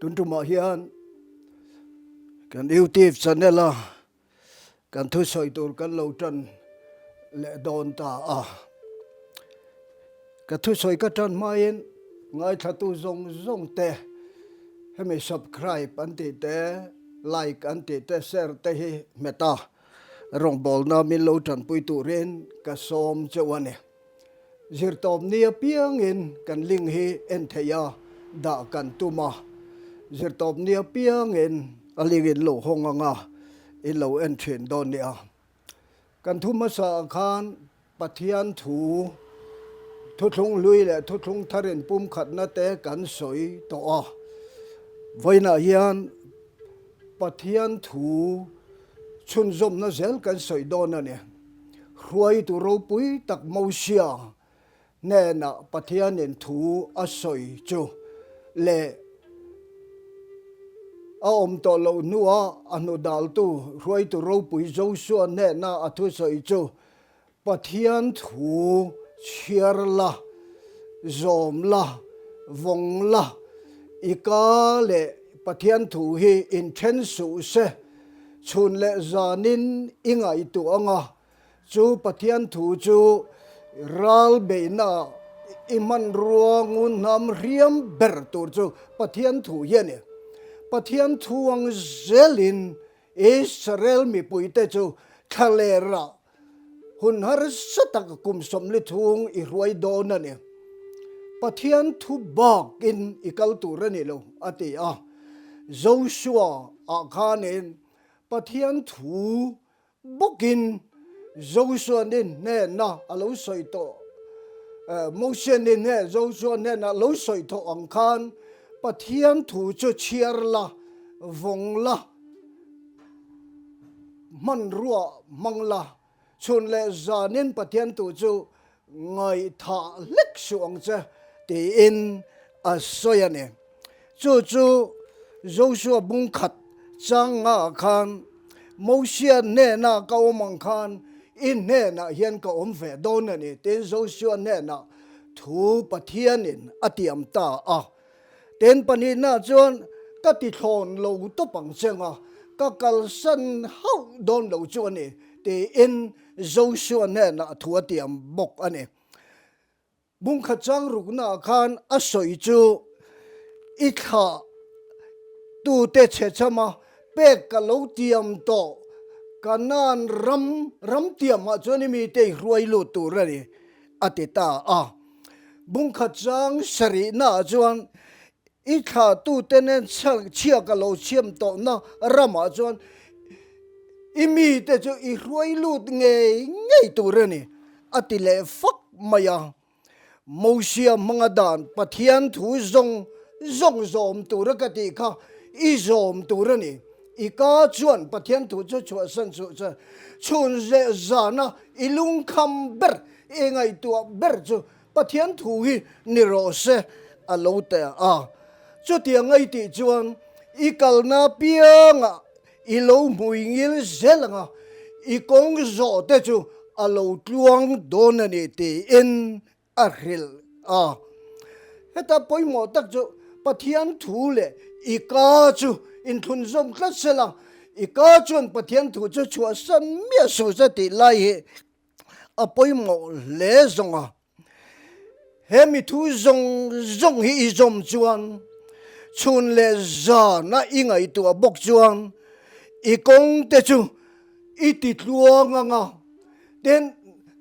Tun tumah hian kan YouTube channel a kan thusawi tur kan lo tan leh dawn ta a. Ka thusawi ka tan hmain ngaithlatu zawng zawng te hemi subscribe an tih te, like an tih te, share te hi hmet a, rawngbawlna min lo tanpui turin ka sawm cheu a ni. Zirtawpni apiangin kan link hi en theih a, dah kan tum a. Zirtawpni apiangin a link in lo hawng ang a, in lo en thin dawn nia. Kan thu hmasa ah khan Pathian thu, thuthlung hlui leh thuthlung thar in pumkhatna te kan sawi tawh a. Vawiinah hian Pathian thu chhunzawmna zel kan sawi dawn a ni. Hruaitu ropui tak Mosia hnenah Pathianin thu a sawi chu leh a awm tawh loh hnuah a hnudaltu hruaitu ropui Josua hnena a thusawi chu Pathian thu chhiar la, zawm la, vawng la, i ka leh Pathian thu hi inthen suh se. Chhun leh zanin i ngaihtuah ang a, chu Pathian thu chu ral beihnaah i hmanrua ngun hnam hriam ber tur chu Pathian thu hi a ni. Pathian thu ang zelin Israel mipuite chu thlalerah hun harsa tak kum 40 chhung i hruai dawn a ni. Pathian thu bakin i kal tur a ni lo, a ti a. Joshua ah khanin Pathian thu bawkin Joshua ni hnena a lo sawi tawh, Mosia ni hne Joshua hnena a lo sawi tawh ang khan Pathian thu chu chhiar la, vawng la, Hmanrua hmang la, chhun leh zanin Pathian tu chu ngaihthah hlek suh ang che, tiin a sawi a ni. Chu chu Joshua bung khat chang ngaah khan, Mosia hnenah ka awm ang khan i hnenah hian ka awm ve dawn a ni, tiin Joshua hnenah thu Pathianin a tiam ta a. Ten pahnihna chuan ka ti thlawn lo tawp ang che nga, ka kalsan hauh dawn lo chu a ni, tiin Joshua hnenah thu a tiam bawk a ni. Bungkhat chang ruknaah khan a sawi chu i thlah tute chhe chama pek ka lo tiam tawh, Kanaan ram ram tiamah chuan i mite i hruai lut tur a ni, a ti ta a. Bungkhat chang sarihnaah chuan i thlahtute nen chhia ka lo chhiam tawhna ramah chuan i mite chu i hruai lut ngei ngei tur a ni, a ti leh fak mai a. Mosia hmanga dan Pathian thu zawng zawng zawm tura ka tih kha i zawm tur a ni. I ka chuan Pathian thu chu chhuahsan suh che. Chhun leh zana i lungkham ber I ngaihtuah ber chu Pathian thu hi ni rawh se a lo ti a. Chutiang a i tih chuan i kalna piangah i lo hmui ngil zel ang a, i kawng zawh te chu a lo tluang dawn a ni tiin a hrilh a. Heta pawimawh tak chu Pathian thu leh i ka chu inthlunzawm tlat sela, i ka chuan Pathian thu chu chhuahsan miah suh se tih lai hi a pawimawh hle zawng a. He mi thu zawng zawng hi i zawm chuan chhun leh zana i ngaihtuah bawk chuan i kawng te chu i ti tluang ang a. Tin,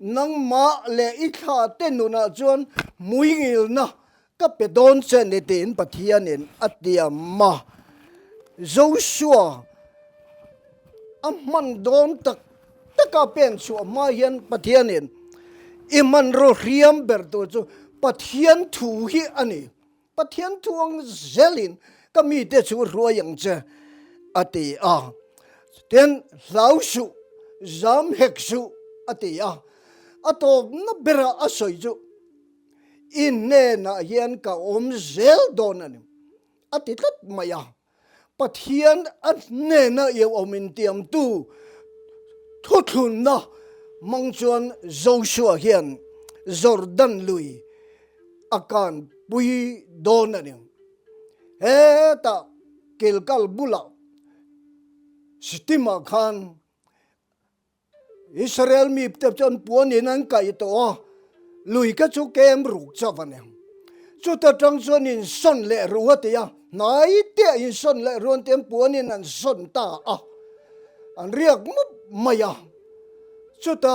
nangmah leh i thla te nunah chuan hmuingilna Ka pe dawn che ni tiin Pathianin a tiam a, Joshua a hman dawn tak taka pen chhuah hma hian Pathianin i hmanraw hriam ber tur chu Pathian thu hi a ni. Pathian thu ang zelin ka mite chu hruai ang che a ti a. Tin, hlau suh, zam hek suh a ti a. A tawpna bera a sawi chu I hnenah hian ka awm zel dawn a ni, a ti tlat mai a. Pathian a hnena i awm intiamtu thuthlunna hmang chuan Joshua hian Jordan lui a kanpui dawn a ni. Hetah. Gilgal bulah Sittim-ah khan Israel mite chuan puanin an kaih tawh a, lui kha chu kem ruk chauh a ni. Chuta tang chuan insawn leh ru a ti a, hnai te ah insawn leh ru an ti a, puanin an sawn ta a, an riak mup mai a. Chuta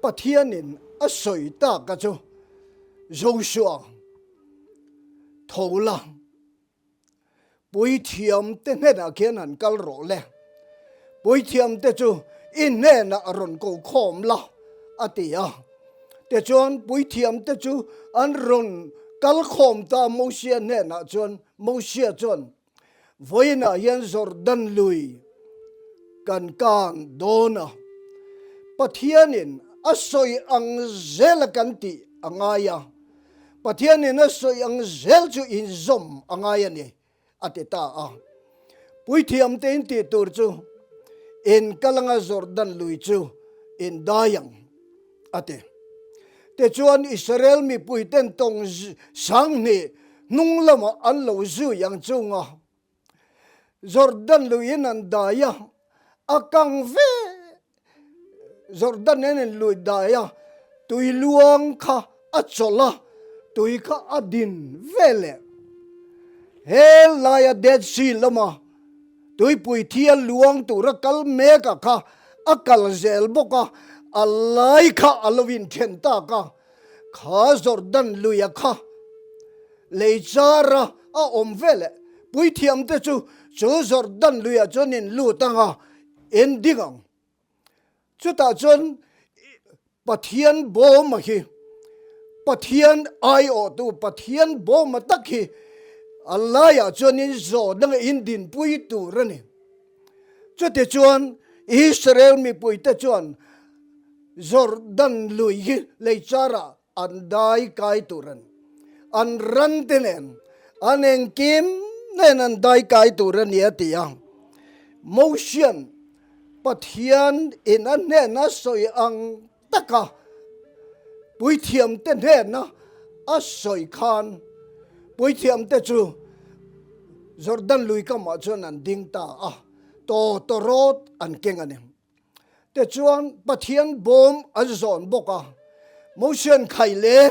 Pathianin a sawi tak a chu, Joshua, tho la. Puithiamte hnenah khian han kal rawh le, puithiamte chu i hnenah a rawn ko khawm la, a ti a. Tichuan, puithiamte chu an rawn kal khawm ta a, Mosia hnenah chuan, Mosia chuan, Vawiinah hian Jordan lui kan kan dawn a, Pathianin a sawi ang zela kan tih a ngai a, Pathianin a sawi ang zel chu inzawm a ngai a ni, a ti ta a. Puithiamte in tih tur chu in kal anga Jordan lui chu in dai ang, a ti. Tichuan Israel mipuiten tawng sanghnih hnung lamah an lo zui ang chunga Jordan luiin an dai a, a kang ve. Jordan hian in lui dai a, tui luang kha a chawlh a, tui kha a din ve leh. He laia Dead Sea lama tuipui thia luang tura kal mek a kha a kal zel bawk a, a lai kha a lo inthen tak a, kha Jordan luia kha Lei chara a awm veleh puithiamte chu chu Jordan luiah chuan in lut ang a, en ding ang. Chutah chuan Pathian bawma hi, Pathian aiawhtu Pathian bawma tak hi a laiah chuan in zawhna nge in dinpui tur a ni. Chutichuan Israel mipuite chuan Jordan lui hi lei charah An dai kai tur a ni. An ran te nen, an engkim nen an dai kai tur a ni a ti a. Mosian Pathian in a hnena sawi ang taka puithiamte hnena a sawi khan puithiamte chu Jordan lui kamah chuan an ding ta a, tawtawrawt an keng a ni. Tichuan Pathian bawm an zawn bawk a, Mosian khai le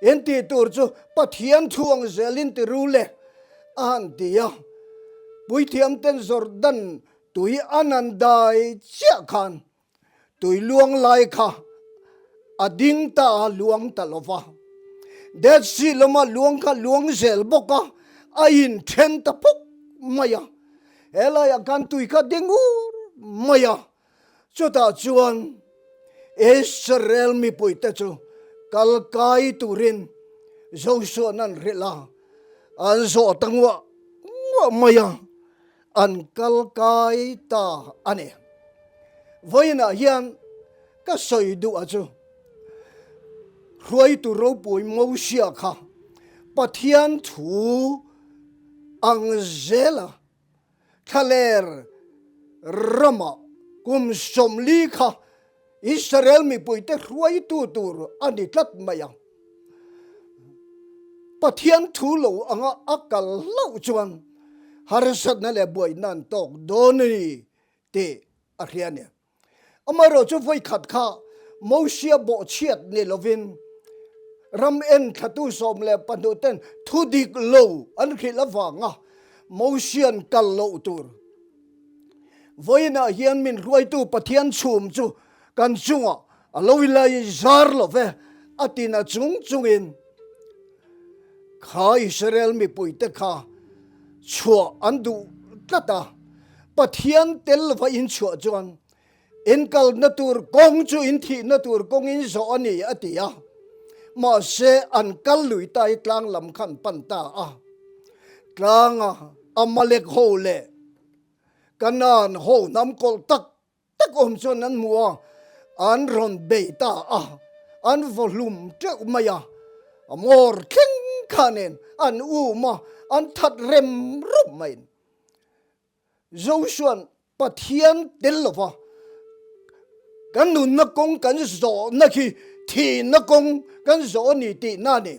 in tih tur chu Pathian thu ang zelin ti ru le a han ti a. Puithiam ten Jordan tui an han dai chiah khan tui luang lai kha a ding ta a, luang ta lo va. Dead Sea lama luang kha luang zel bawk a, a inthen ta phawk mai a. He laiah khan tui kha ding ur mai a, chutah chuan Israel mipuite chu kal kai turin Joshua-n an hrilh a, an zawh ta nguah nguah mai a, an kal kai ta a ni. Vawiinah hian ka sawi duh a chu, hruaitu ropui Mosia kha Pathian thu ang zela thlaler ramah kum 40 kha Israel mipuite hruaitu tur a ni tlat mai a. Pathian thu lo anga a kal hlauh chuan harsatna leh buaina an tawk dawn a ni tih a hria a ni. Amaherawh chu vawi khat kha Mosia bawhchhiat ni lovin ram en thlatu 12 ten thu dik lo an hrilh avanga Mosian kal loh tur. Vawiinah hian min hruaitu Pathian chhum chu kan chungah a lo ilai zar lo ve a tina chung chungin kha Israel mipuite kha chhuah an duh tlat a, Pathian tel lova in chhuah chuan in kalna tur kawng chu in thihna tur kawng in zawh a ni a ti a, mahse an kal lui ta hi tlang lam kha an pan ta a, tlanga Amalek ho leh Kanaan ho hnam kawlh tak tak awm chuan an hmu a, an rawn bei ta a, an vaw hlum teuh mai a, a mawr thleng kha nen an um a, an that rem rum mai. Joshua-a'n Pathian tel lova kan nunna kawng kan zawhna khi thihna kawng kan zawh a ni tihna a ni.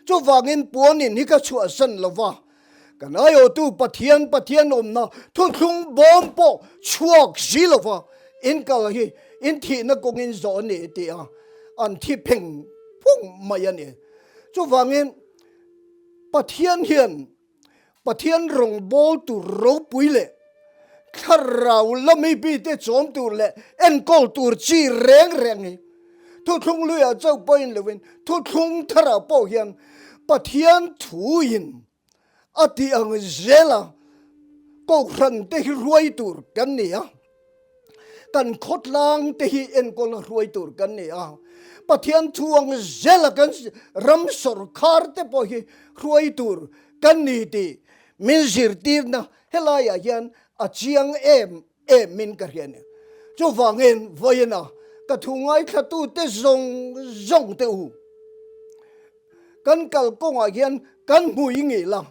Chuvangin puanin hi ka chhuahsan lova. Kan aiawhtu Pathian Pathian awmna thuthlung bawm pawh chhuak si lova in kal hi in thihna kawngin zawh a ni ti a, an thi pheng phung mai a ni. Chuvangin Pathian hian Pathian rawngbâwl tur ropui leh thlarau lami bite chawm tur leh enkawl tur chi reng reng hi thuthlung luiah chauh pawhin lovin thuthlung tharah pawh hian Pathian thuin a tih ang zela kohhran te hi hruai tur kan ni a. Kan khawtlang te hi enkawl a hruai tur kan ni a, Pathian thu ang zela kan ram sawrkhar te pawh hi hruai tur kan ni tih min zirtirna helaiah hian a chiang em em in ka hria a ni. Chuvangin vawiina ka thu ngaithlatute zawng zawng te u, Kan kal kawngah hian kan hmui ngil a,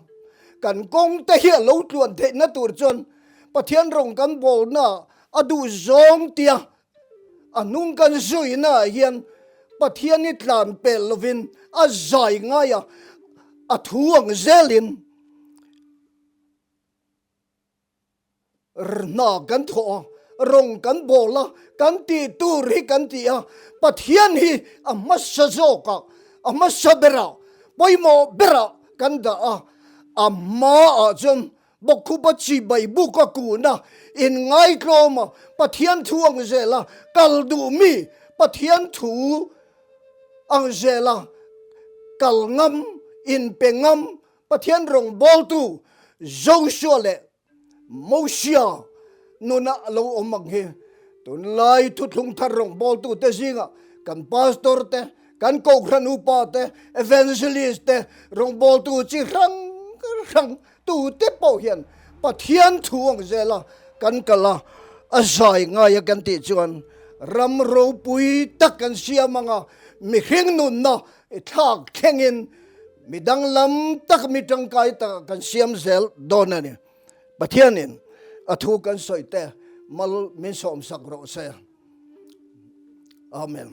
kan kawng te hi a lo tluan theihna tur chuan Pathian rawng kan bawlna a duh zawng tia a hnung kan zuina ah hian Pathian hi tlan pel lovin a zai ngai a, a thu ang zelin. Hna kan thawh a, rawng kan bawl a, kan tih tur hi kan ti a, Pathian hi a hmasa zawk ah, a hmasa ber ah, pawimawh ber ah kan dah a, a hma ah chuan Bawkkhupa chibai buk a kun a, inngaitlawm a, Pathian thu ang zel a, kal duh mi Pathian thu ang zel a, kal ngam, inpe ngam, Pathian rawngbawltu Joshua leh Mosia nuna a lo awm ang hi tunlai thuthlung thar rawngbawltute zingah kan pastor te, kan kohhran upa te, evangelist te, rawngbawltu chi hrang hrang tute pawh hian Pathian thu ang zela kan kal a, a zai ngai a kan tih chuan ram ropui tak kan siam ang a, mihring nunna I thlak thlengin mi danglam tak mi tangkai takah kan siam zel dawn a ni. Pathianin a thu kan sawi te mal min sawmsak rawh se. Amen.